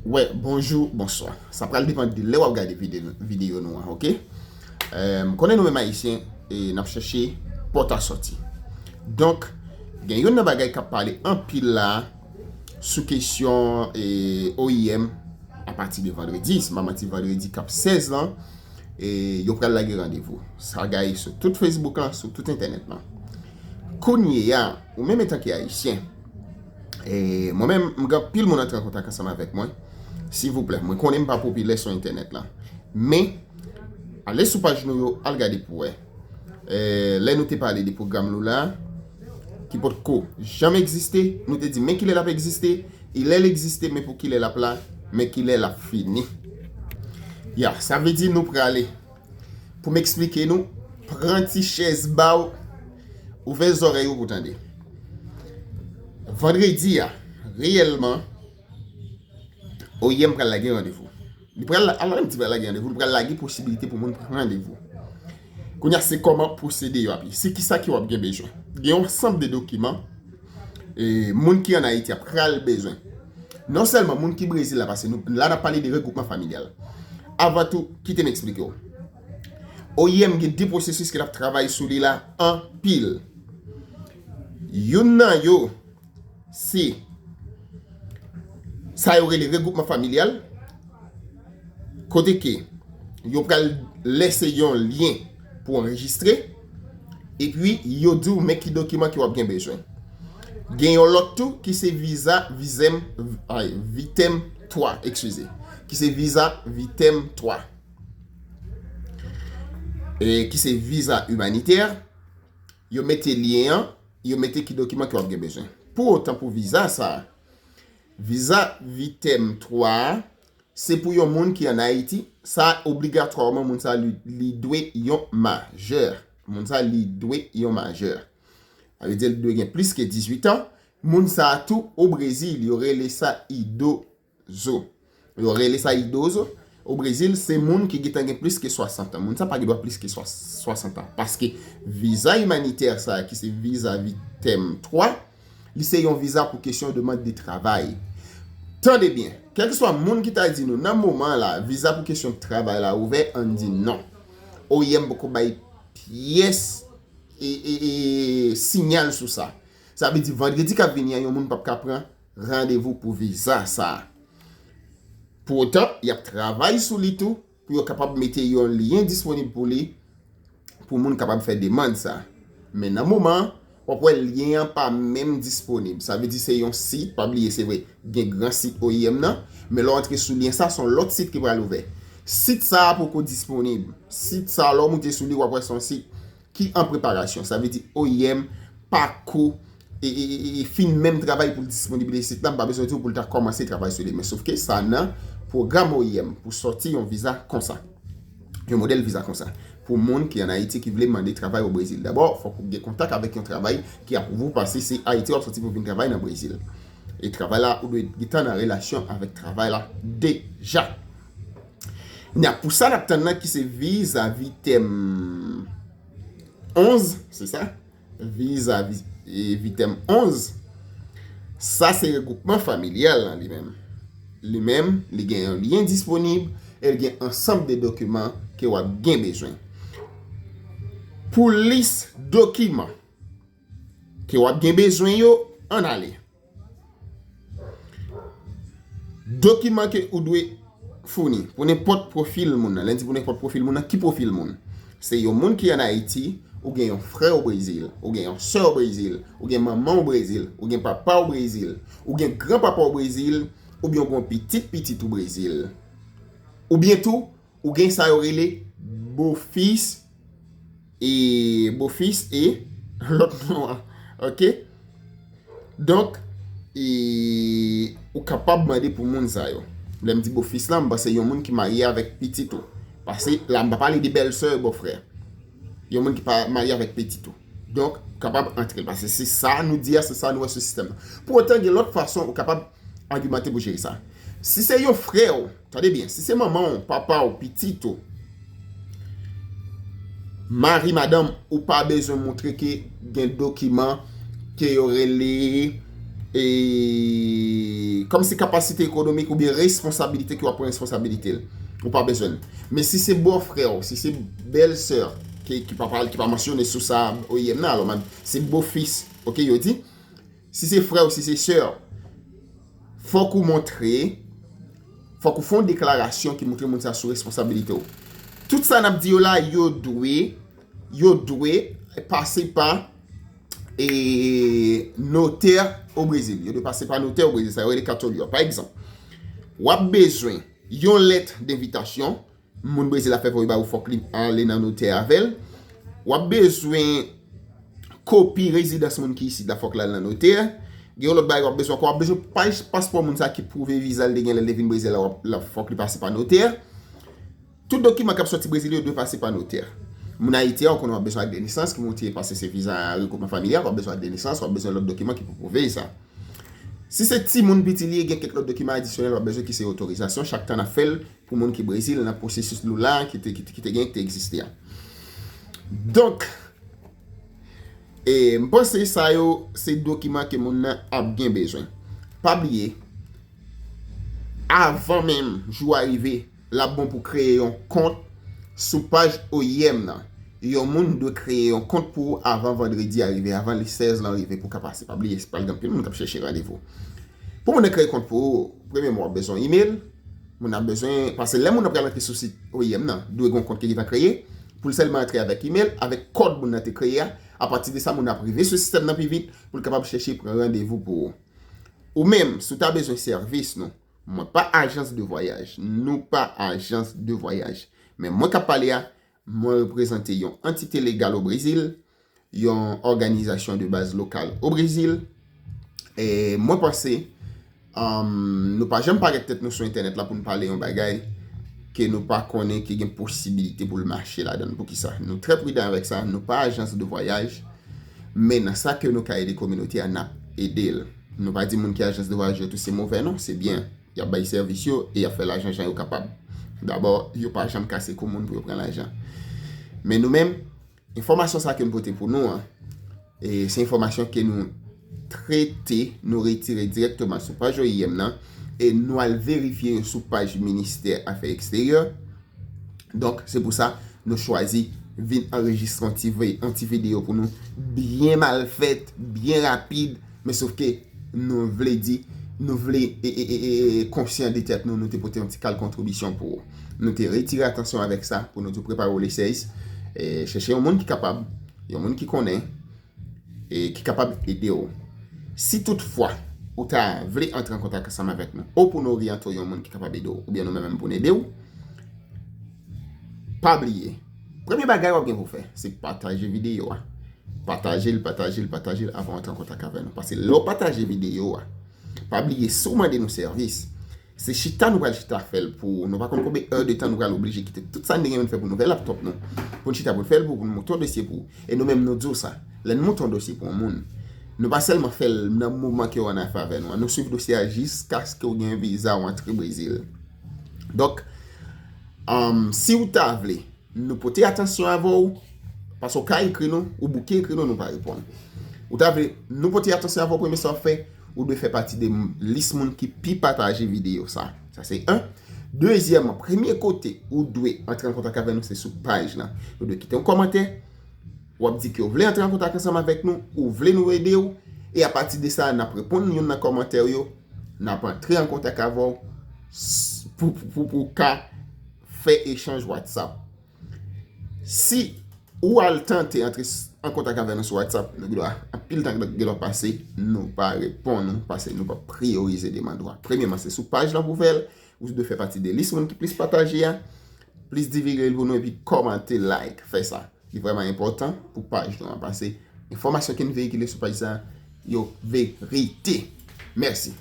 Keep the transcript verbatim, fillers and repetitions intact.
Wè, bonjou, bonswa. Sa pral depann de lè w ap gade vide- videyo nou an, oke? M konnen nou menm Ayisyen, e n ap chèche pòt a sòti. Donk, gen youn nan bagay k ap pale anpil la sou kesyon e, O I M apati de vandredi, si m pa manti, vandredi k ap sèz lan, e yo pral lage randevou. Sa gaye sou tout Facebook lan, sou tout entènèt lan. Kounye a, ou menm antanke Ayisyen, e mwen menm, m gen anpil moun antre an kontak ansanm avèk mwen. Silvouplè, mwen konnen m pa popilè sou entènèt lan. Men, ale sou paj nou yo, al gade pou wè. E, lè nou te pale de pwogram Lula, ki potko janm egziste, nou te di men kilè l ap egziste, e lè l egziste, men pou kilè l ap la, men kilè l ap fini. Ya, sa vle di nou prale. Pou m eksplike nou, pran ti chèz ba w, ouvè zòrèy ou pou tande. Vandredi a, reyèlman, O I M pral lage randevou. Li pral, alò, lè m di pral lage randevou, li pral lage posibilite pou moun pran randevou. Kounye a, se kòman pwosede yo ap ye. Se kisa ke w ap gen bezwen. Gen yon ansanm de dokiman, e, moun ki ann Ayiti ap pral bezwen. Non sèlman moun ki Brezil la, paske nou, la n ap pale de regwoupman familyal. Avan tou, kite m eksplike w. O I M gen de pwosesis ke l ap travay sou li la anpil. Youn nan yo, se sa yo rele regwoupman familyal, kote ke yo pral lese yon lyen pou anrejistre, epi yo di w men ki dokiman ke w ap gen bezwen. Gen yon lòt tou ki se viza, vizèm, ay, vitèm twa, eskize, ki se viza vitèm twa, e ki se viza imanitè. Yo mete lyen an, yo mete ki dokiman ke w ap gen bezwen. Pou otan, pou viza sa a, viza vitèm twa a, se pou yon moun ki ann Ayiti, sa obligatwaman moun sa li, li dwe yon majè. Moun sa li dwe yon majè. Sa vle di li dwe gen plis ke dizuit an. Moun sa a tou o Brezil, yo rele sa idoso. Yo rele sa idoso. O Brezil, se moun ki gentan gen plis ke swasant an. Moun sa pa gen dwa plis ke swa- swasant an. Paske viza imanitè sa a, ki se viza vitèm twa, li se yon viza pou kesyon demann de travay. Tande byen, kèlkeswa moun ki ta di nou nan moman la, viza pou kesyon travay la ouvè, ann di non. O I M poko bay pyès e, e, e, sinyal sou sa. Sa vle di vandredi k ap vini an, yon moun p ap ka pran randevou pou viza sa a. Pou otan, y ap travay sou li tou, pou yo kapab mete yon lyen disponib pou li, pou moun kapab fè demann sa. Men nan moman an, w ap wè lyen an pa menm disponib. Sa vle di se yon sit, pa bliye, se vre, gen gran sit O I M nan, men lè w antre sou lyen sa, se yon lòt sit ki pral ouvè. Sit sa a poko disponib. Sit sa a, lè w moute sou li, w ap wè se yon sit ki an preparasyon. Sa vle di O I M pako e, e, e, e fin menm travay pou l disponibilize sit la, m pa bezwen di w pou l ta kòmanse travay sou li. Men sofke sa nan pwogram O I M pou sòti yon viza konsa. Yon modèl viza konsa. Pou moun ki ann Ayiti ki vle mande travay o Brezil. Dabò, fòk ou gen kontak avèk yon travay ki apwouve w paske se Ayiti w ap sòti pou vin travay nan Brezil. E travay la, ou dwe gentan nan relasyon avèk travay la deja. Nya pou sa n ap tann nan ki se viza vitèm onz, se sa? Viza vi- e, vitèm onz, sa se regwoupman familyal lan li menm. Li menm, li gen yon lyen disponib e li gen ansanm de dokiman ke w ap gen bezwen. Pou lis dokiman ke w ap gen bezwen yo, ann ale. Dokiman ke ou dwe founi pou nenpòt pwofil moun nan. Lè n di pou nenpòt pwofil moun nan, ki pwofil moun? Se yon moun ki ann Ayiti, ou gen yon frè o Brezil, ou gen yon sè o Brezil, ou gen manman o Brezil, ou gen papa o Brezil, ou gen granpapa o Brezil, oubyen ou gen yon pitit pitit o Brezil. Oubyen tou, ou gen sa yo rele bofis, e bofis e lòt non an. Oke? Donk, e, ou kapab mande pou moun sa yo. Lè m di bofis la, m panse yon moun ki marye avèk pitit ou. Paske la, m pa pale de bèlsè, bòfrè. Yon moun ki pa marye avèk pitit ou. Donk, ou kapab antre l. Paske se sa nou di a, se sa nou wè sou sistèm nan. Pou otan, gen lòt fason ou kapab agimante pou jere sa. Si se yon frè w, tande byen, si se manman w, papa w, pitit ou, mari, madanm, ou pa bezwen montre ke gen dokiman ke yo rele e kòmsi kapasite ekonomik oubyen responsabilite ke w ap pran responsabilite l. Ou pa bezwen l. Men si se bòfrè w, si se bèlsè ki, ki pa pale, ki pa mansyone sou sa O I M nan, alò, se bofis, oke, yo di, si se frè w, si se sè w, fòk ou montre, fòk ou fè yon deklarasyon ki montre moun sa sou responsabilite w. Tout sa n ap di yo la, yo dwe, yo dwe pase pa e notè o Brezil. Yo dwe pase pa notè o Brezil, sa yo rele katolyo. Pa egzanp, w ap bezwen yon lèt denvitasyon, moun Brezil la fè voye ba ou, fòk li ale nan notè avè l. W ap bezwen kopi rezidans moun ki isit la, fòk l al nan notè. Gen yon lòt bagay w ap bezwen ankò, w ap bezwen paj paspò moun sa ki pwouve viza l te gen lè l te vin Brezil la, w ap, l ap, fòk li pase pa notè. Tout dokiman k ap sòti Brezil yo dwe pase pa notè. Moun Ayiti a, ou konnen w ap bezwen ak de nesans ki montre, paske se viza regroupman familyal, w ap bezwen ak de nesans, w ap bezwen lòt dokiman ki pou pwouve sa. Si se timoun piti li ye, gen kèk lòt dokiman adisyonèl w ap bezwen ki se otorizasyon, chak tan n ap fè l pou moun ki Brezil nan pwosesis lou la ki te, ki te, ki te gen, ki te egziste a. Donk, e, m panse sa yo se dokiman ke moun nan ap gen bezwen. Pa bliye, avan menm jou a rive, l ap bon pou kreye yon kont sou paj O I M nan. Yon moun dwe kreye yon kont pou ou avan vandredi a rive, avan le sèz lan rive pou ka pase. Pa bliye, se pral gen anpil moun k ap chèche randevou. Pou moun nan kreye kont pou ou, premyèman, w ap bezwen imèl. Moun nan bezwen, paske lè moun nan pral antre sou sit O I M nan, dwe gen yon kont ki gentan kreye, pou l sèlman antre avèk imèl, avèk kòd moun nan te kreye a. Apati de sa, moun nan ap rive sou sistèm nan pi vit pou l kapab chèche pran randevou pou ou. Ou menm, si w ta bezwen sèvis nou, mwen pa ajans de vwayaj, nou pa ajans de vwayaj. Men mwen k ap pale a, mwen reprezante yon antite legal o Brezil, yon òganizasyon de baz lokal o Brezil. E mwen panse, um, nou pa janm parèt tèt nou sou entènèt la pou n pale yon bagay ke nou pa konnen ke gen posibilite pou l mache ladan l. Poukisa? Nou trè pridan avèk sa, nou pa ajans de vwayaj, men nan sa ke nou ka ede kominote a, n ap ede l. Nou pa di moun ki ajans de vwayaj yo tou se movè, non, se byen. Y ap bay sèvis yo e y ap fè lajan jan yo kapab. Dabò, yo pa janm kase kou moun pou yo pran lajan. Men nou menm, enfòmasyon sa ke m pote pou nou an, e se enfòmasyon ke nou trete, nou retire dirèkteman sou paj O I M nan, e nou al verifye yo sou paj Ministè Afè Eksteryè. Donk, se pou sa, nou chwazi vin anrejistre yon ti vi-, yon ti videyo pou nou, byen mal fèt, byen rapid, men sof ke nou vle di, nou vle e, e, e, e, konsyan de tèt nou, nou te pote yon ti kal kontribisyon pou ou. Nou te retire atansyon avèk sa, pou nou te prepare w le sèz, e, chèche yon moun ki kapab, yon moun ki konnen, e ki kapab ede w. Si toutfwa ou ta vle antre an kontak ansanm avèk nou, ou pou nou oryante w yon moun ki kapab ede w, oubyen nou menm pou n ede w, pa bliye, premye bagay w ap gen pou fè, se pataje videyo a. Pataje l, pataje l, pataje l avan w antre an kontak avè nou. Paske lè w pataje videyo a, pa bliye, si w mande nou sèvis, se chita nou pral chita fè l pou ou. Nou pa konn konbyen è de tan nou pral oblije kite tout sa n te gen pou n fè pou nouvèl laptòp nou, pou n chita pou n fè l pou ou, pou n monte yon dosye pou ou. E nou menm nou di w sa, lè n monte yon dosye pou yon moun, nou pa sèlman fè l nan moman ke w an afè avè nou an, nou swiv dosye a jiskaske w gen viza w antre Brezil. Donk, um, si w ta vle nou pote atansyon avè w, paske w ka ekri nou, ou bouke ekri nou, nou pa reponn. Ou ta vle nou pote atansyon avè w, premye sa w ap fè, ou dwe fè pati de m-, lis moun ki pi pataje videyo sa. Sa se en. Dezyèmman, premye kote ou dwe antre an kontak avè nou, se sou paj lan. Ou dwe kite yon kòmantè, w ap di ke w vle antre an kontak ansanm avèk nou, ou vle nou ede w, e apati de sa, n ap reponn youn nan kòmantè w yo, n ap antre an kontak avè w s-, pou, pou, pou, pou ka fè echanj WhatsApp. Si ou al tante antre s-, an kontak avè nou sou WhatsApp, nou gen dwa, anpil tan gen dwa pase, nou pa reponn ou, paske nou pa priyorize demann ou a. Premyèman, se sou paj lan pou fè l, ou dwe fè pati de lis moun ki plis pataje a, plis divulge l pou nou, epi kòmante, like, fè sa. Li vrèman enpòtan pou paj nou an, paske enfòmasyon ke n veyikile sou paj sa a, yo verite. Mèsi.